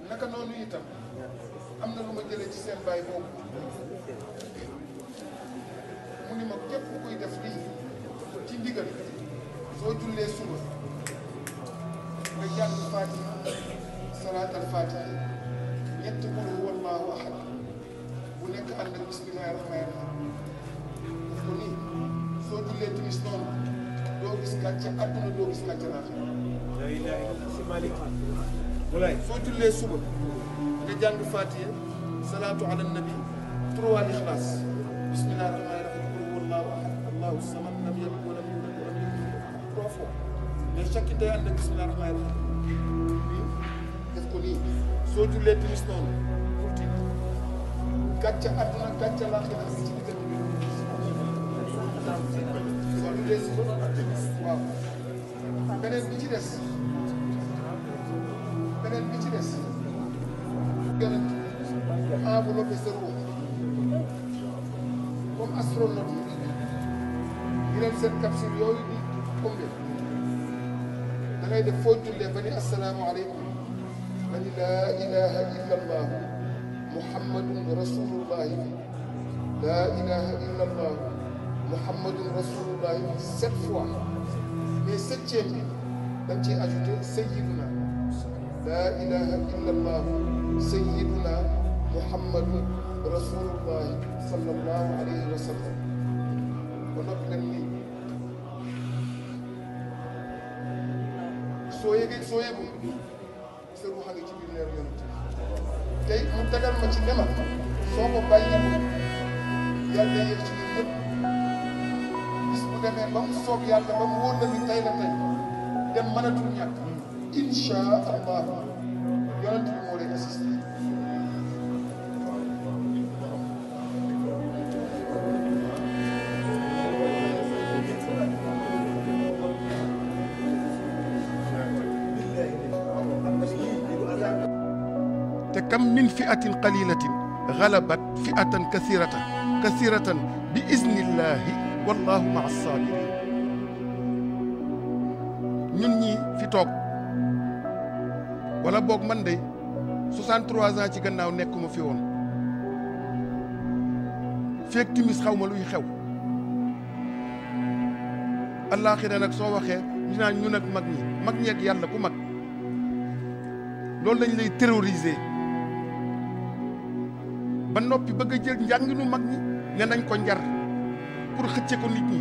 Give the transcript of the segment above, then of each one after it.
naka noonu itam am na lu ma jëlee ci seen baay boobu mu ni ma képp kuy def lii ci ndigal soo jullee suba nga jàng Faatiha salaatal Faatiha ñett qul huwallaahu ahad bu nekk ànd ak bismillaahi rahmaani rahiim daf ko nii soo jullee timis noonu doo gis gàcce àdduna doo gis gàcce laaxira soo jullee suba nga jàng Faatiha salaatu ala nabi 3 Ixlaas bismillaahi rahmaani rahiim qul huwallaahu ahad allaahu samad lam yalid wa lam yuulad wa lam yakun lahu kufuwan ahad 3 fois mais chaque day ànd ak bismillaahi rahmaani rahiim def ko nii soo jullee timis noonu pour tiit gàcce àdduna gàcce laaxira ci diggante bi soo jullee suba waaw beneen bi ci des yonent enveloppé sa ruux comme astronaute yi leen seen capsule yooyu di tombé da ngay def foo jullee ba ni asalaamaaleykum ba ni laa ilaha illa allahu muhammadun rasulullahi laa ilaha illa allahu muhammadun rasulullahi 7 fois mais 7e bi dañ ciy ajouté sayyiduna laa ilaha illa allahu sayyiduna muhammadun rasulullahi sallallahu alayhi wa sallam ba noppi nag nii soo yëgee sa ruuxa ngi ci biir leeru yonent tey mu tegal ma ci nema soo ko bàyyi yàlla yëg ci ñun ñëpp bis bu demee ba mu soob yàlla ba mu wóor la ni tey la tey dem mënatul ñàkk insha allah yonent bi moo lay assisté te kam min fi'atin qalilatin ghalabat fi'atan kathiratan bi iznillahi wallahu ma'a sabirin ñun ñi fi toog wala boog man de 63 ans ci gannaaw nekkuma fi woon feek timis xaw ma luy xew allaaxira nag soo waxee dinaa ñun ak mag ñi ak yàlla ku mag loolu lañ lay terroriser ba noppi bëgg a jël njànginu mag ñi ne nañ ko njar pour xëcce ko nit ñi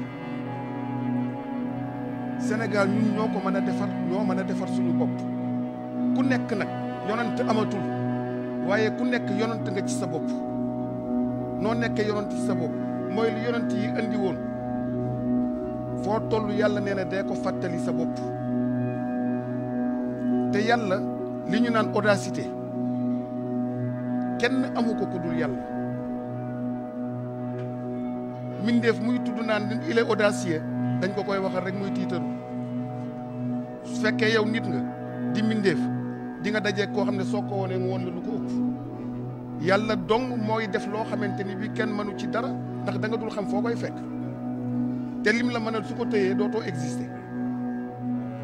Sénégal ñun ñoo ko mën a defar ñoo mën a defar suñu bopp ku nekk nag yonent amatul waaye ku nekk yonent nga ci sa bopp noo nekkee yonent ci sa bopp mooy lu yonent yi andi woon foo toll yàlla nee na dee ko fàttali sa bopp te yàlla li ñu naan audacité kenn amu ko ku dul yàlla mindeef muy tudd naan il est audacieux dañ ko koy waxal rek muy tiitaru su fekkee yow nit nga di mindeef di nga dajee koo xam ne soo ko wonee mu woon la lu ko ëpp yàlla dong mooy def loo xamante ni bi kenn mënu ci dara ndax da nga dul xam foo koy fekk te lim la mënal su ko tëyee dootoo exister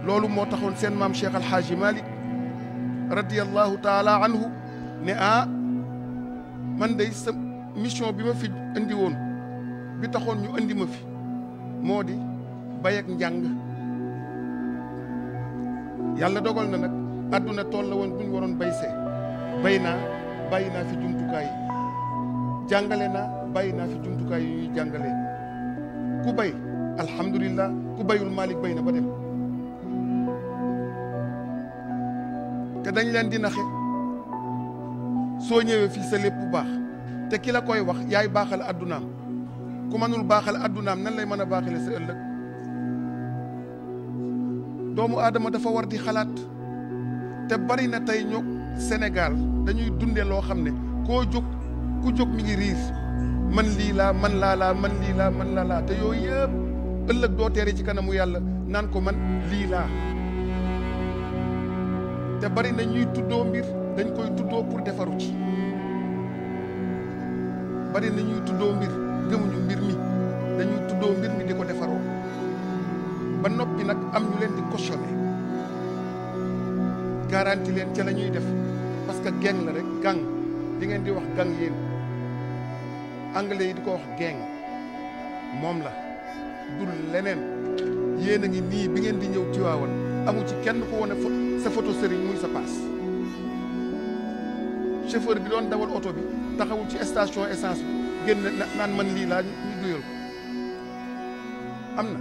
loolu moo taxoon seen maam Cheikh Al Hadji Malick radiyallahu taala anhu ne man day sa mission bi ma fi indi woon bi taxoon ñu indi ma fi moo di bay ak njàng yàlla dogal na nag àdduna tool la woon bu ñu waroon bay see bay naa bàyyi naa fi jumtukaay yi jàngale naa bàyyi naa fi jumtukaay yi ñuy jàngalee ku bay alhamdulillah ku bayul Malick bay na ba dem te dañ leen di naxe soo ñëwee fii sa lépp bu baax te ki la koy wax yaay baaxal addunaam ku mënul baaxal addunaam nan lay mën a baaxale sa ëllëg doomu aadama dafa war di xalaat te bari na tey ñoo Sénégal dañuy dunde loo xam ne koo jóg ku jóg mi ngi riir man lii laa man laa man lii laa man laa te yooyu yëpp ëllëg doo teere ci kanamu yàlla naan ko man lii laa te bari na ñuy tuddoo mbir dañ koy tuddoo pour defaru ci bari na ñuy tuddoo mbir gëmuñu mbir mi dañuy tuddoo mbir mi di ko defaroo ba noppi nag am ñu leen di cautionné garanti leen ca la ñuy def parce que gang la rek gang di ngeen di wax gang yéen anglais yi di ko wax gang moom la dul leneen yéen a ngi nii bi ngeen di ñëw Tiwaawan amu ci kenn ko wane sa photo sëriñ muy sa paas chauffeur bi doon dawal oto bi taxawul ci station essence bi génn naan man lii laa ñu duyal ko am na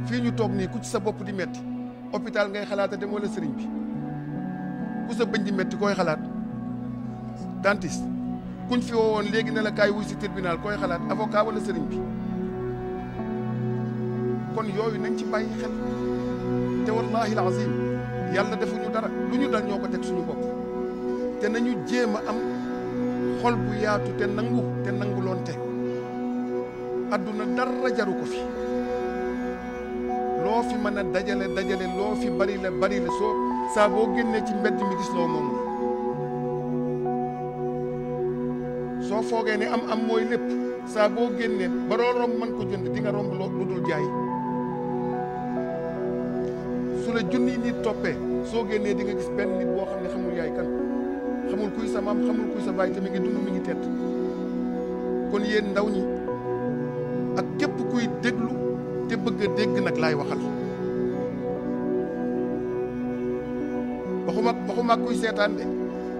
fii ñu toog nii ku ci sa bopp di metti hôpital ngay xalaata dem wala sëriñ bi ku sa bëñ di metti koy xalaat dentiste kuñ fi woowoon léegi ne la kaay wuy si tribunal koy xalaat avocat wala sëriñ bi kon yooyu nañ ci bàyyi xel te wallahi alazim yàlla defuñu dara lu ñu dal ñoo ko teg suñu bopp te nañu jéem a am xol bu yaatu te nangu loonte adduna dara jaru ko fi loo fi mën a dajale loo fi bari la soo saa boo génnee ci mbedd mi gis loo moom soo foogee ne am mooy lépp saa boo génnee ba doo romb mën ko jënd di nga romb lu dul jaay su la junni nit toppee soo génnee di nga gis benn nit boo xam ne xamul yaay kan xamul kuy sa maam xamul kuy sa baay te mi ngi dund mi ngi tedd kon yéen ndaw ñi ak képp kuy déglu te bëgg a dégg nag laay waxal waxuma kuy seetaan de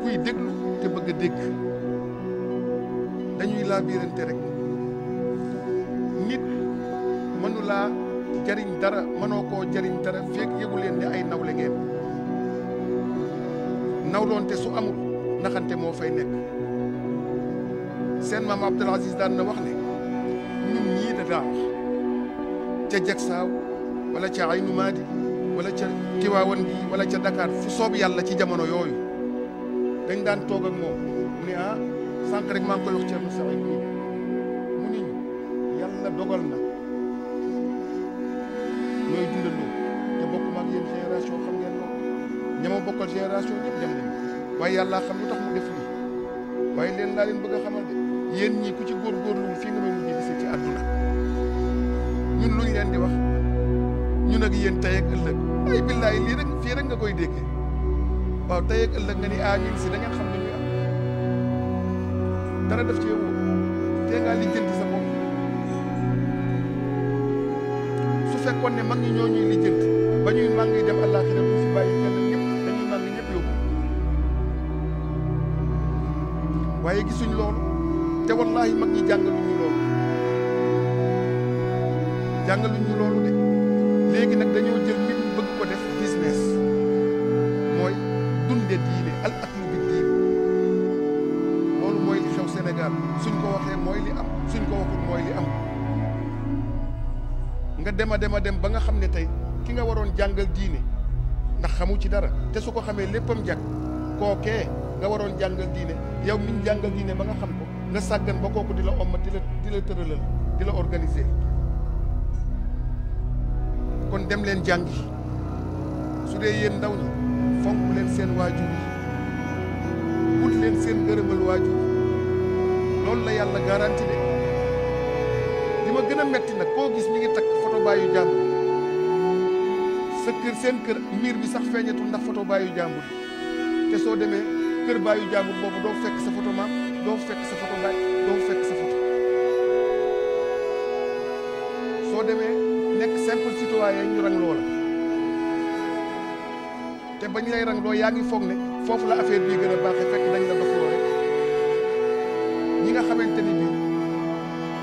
kuy déglu te bëgg a dégg dañuy laa biirante rek nit mënu laa jariñ dara mënoo koo jariñ dara fekk yëgu leen ne ay nawle ngeen nawloonte su amul naxante moo fay nekk seen maam Abdoul Aziz daan na wax ne ñun ñii da daa wax ca Jaksaaw wala ca Aynu Maadi wala ca Tiwaawan gi wala ca Dakar fu soob yàlla ci jamono yooyu dañ daan toog ak moom mu ne sànq rek maa ngi koy wax Thierno Saïd mu ni ñu yàlla dogal na ñooy dundandoo te bokkuma ak yéen génération xam ngeen loolu ñama bokkal génération ñëpp dem nañu waaye yàlla xam lu tax mu def lii waaye leen laa leen bëgg a xamal de yéen ñii ku ci góorgóorlu fii nga may mujj gisee ci àdduna ñun luñ leen di wax ñun ak yéen tey ak ëllëg ay billaay lii rek fii rek nga koy déggee waaw tey ak ëllëg nga ni ñun si da ngeen xam ne ñuy am dara def ci yow tee ngaa lijjanti sa bopp su fekkoon ne mag ñi ñoo ñuy lijjanti ba ñuy màng yi dem àllaaxira bu fi bàyyi kenn ñëpp dañuy màng ñëpp yóbbu waaye gisuñ loolu te wallaahi mag ñi jàngaluñ ñu loolu de léegi nag dañoo jël mbir mi bëgg ko def business mooy dunde diine al aklu bi diine loolu mooy li xew Sénégal suñ ko waxee mooy li am suñ ko waxul mooy li am nga dem ba nga xam ne tey ki nga waroon jàngal diine ndax xamu ci dara te su ko xamee léppam jag kookee nga waroon jàngal diine yow miñ jàngal diine ba nga xam ko nga sàggan ba kooku di la ommat di la tëralal di la organiser kon dem leen jàngi su dee yéen ndaw ñi fonk leen seen waajur yi wut leen seen gërëmal waajur loolu la yàlla garanti de li ma gën a metti nag koo gis mi ngi takk photo baayu jàmbur sa kër seen kër miir bi sax feeñatul ndax photo baayu jàmbur te soo demee kër baayu jàmbur boobu doo fekk sa photo maam doo fekk sa photo baay doo fekk sa photo soo demee nekk simple citoyen ñu rang loola te bañ lay rang loo yaa ngi foog ne foofu la affaire bii gën a baaxee fekk dañ la dofloo rek ñi nga xamante ni bii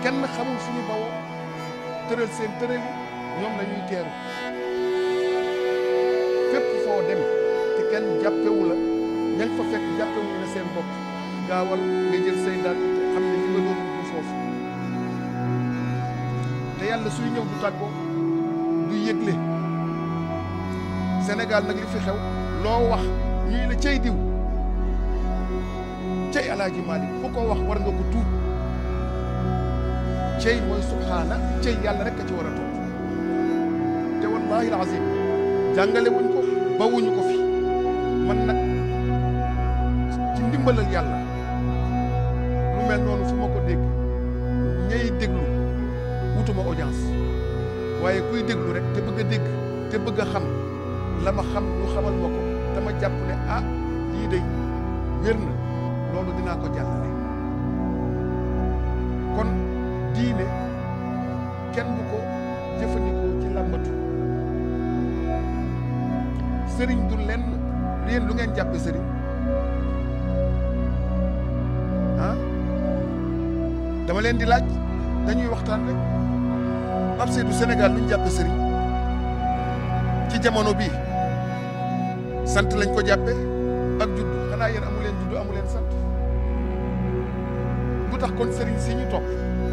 kenn xamul fu ñu bawoo tëral seen tëral ñoom la ñuy teeru fépp foo dem te kenn jàppewu la ña nga fa fekk jàppewu la seen bopp gaawal nga jël say daal xam ne li nga doon bu foofu te yàlla suy ñëw du tàggoo du yëgle Sénégal nag li fi xew loo wax ñuy la cey diw cey Alaaji Maalik fu ko wax war nga ko tuub cey mooy subhaana cey yàlla rek a ci war a toog te wallahi alazim jàngale wuñ ko ba wuñu ko fi man nag ci ndimbalal yàlla lu mel noonu fu ma ko dégg ñay déglu wutuma audience waaye kuy déglu rek te bëgg a dégg te bëgg a xam la ma xam ñu xamal ma ko dama jàpp ne ah lii de wér na loolu dinaa ko jàllale kon diine kenn bu ko jëfandikoo ci làmbatu sëriñ du lenn yéen lu ngeen jàppe sëriñ ah dama leen di laaj dañuy waxtaan rek Pape Seydou Sénégal lu ñu jàppe sëriñ ci jamono bii sant lañ ko jàppe ak judd xanaa yéen amu leen judd amu leen sant lu tax kon sëriñ si ñu topp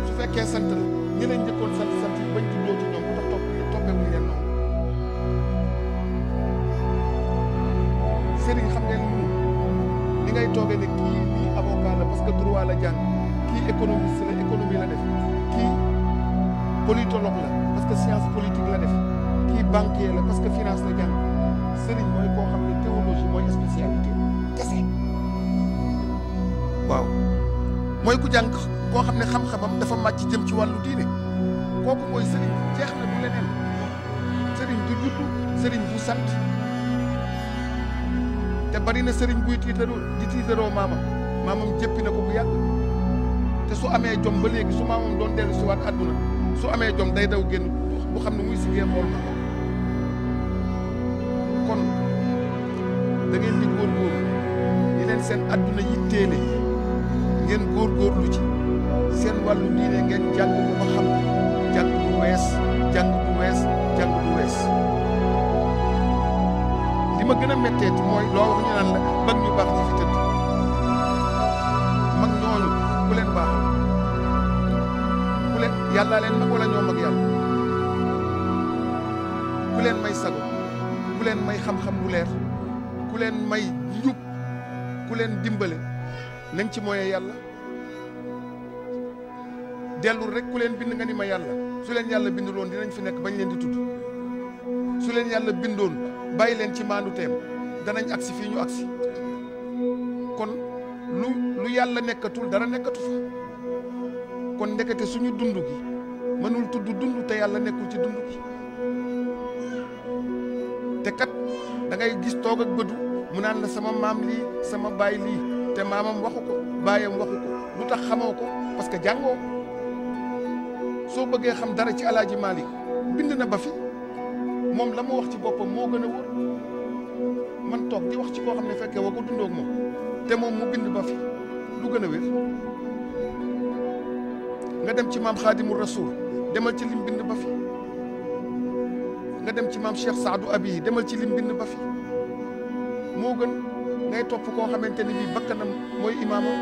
su fekkee sant la ñi leen njëkkoon sant yi bañ juddoo ci ñoom lu tax toppee wuñ leen noonu sëriñ xam ngeen ni ngay toogee ne kii nii avocat la parce que droit la jàng kii économiste la économie la def kii politologue la parce que science politique la def kii banquier la parce que finance la jàng sëriñ mooy koo xam ne théologie mooy spécialité kese waaw mooy ku jàng koo xam ne xam-xamam dafa màcc jëm ci wàllu diine kooku mooy sëriñ jeex na du leneen sëriñ du judd sëriñ bu sant te bari na sëriñ buy tiitaroo maamam jëppi na ko bu yàgg te su amee jom ba léegi su maamam doon dellu si waat àdduna su amee jom day daw génn bu xam ne muy si ngeen xool maamam kon da ngeen di góorgóorlu di leen seen àdduna yitteele ngeen góorgóorlu ci seen wàllu diine ngeen jàng bu ma xam jàng bu wees jàng bu wees jàng bu wees li ma gën a metteeti mooy loo wax ñu naan la mag ñu baax ñi fi tëdd mag ñooñu ku leen baaxal ku leen yàllaa leen mag wala ñoo mag yàlla ku leen may sago ku leen may xam-xam bu leer ku leen may njub ku leen dimbale nañ ci mooyee yàlla dellul rek ku leen bind nga ni ma yàlla su leen yàlla binduloon dinañ fi nekk bañ leen di tudd su leen yàlla bindoon bàyyi leen ci maandu teem danañ agsi fii ñu agsi kon lu yàlla nekkatul dara nekkatu fa kon ndekete suñu dund gi mënul tudd dund te yàlla nekkul ci dund gi te kat da ngay gis toog ak bëdu mu naan la sama maam lii sama baay lii te maamam waxu ko baayam waxu ko lu tax xamoo ko parce que jàngoo soo bëggee xam dara ci alaaji Malick bind na ba fi moom la mu wax ci boppam moo gën a wóor man toog di wax ci koo xam ne fekkee wa ko dundoog moom te moom mu bind ba fi lu gën a wér nga dem ci maam Xaadimu Rasuul demal ci lim bind ba fi nga dem ci maam Cheikh Saadu Abi demal ci lim bind ba fi moo gën ngay topp koo xamante ni bii bakkanam mooy imaamam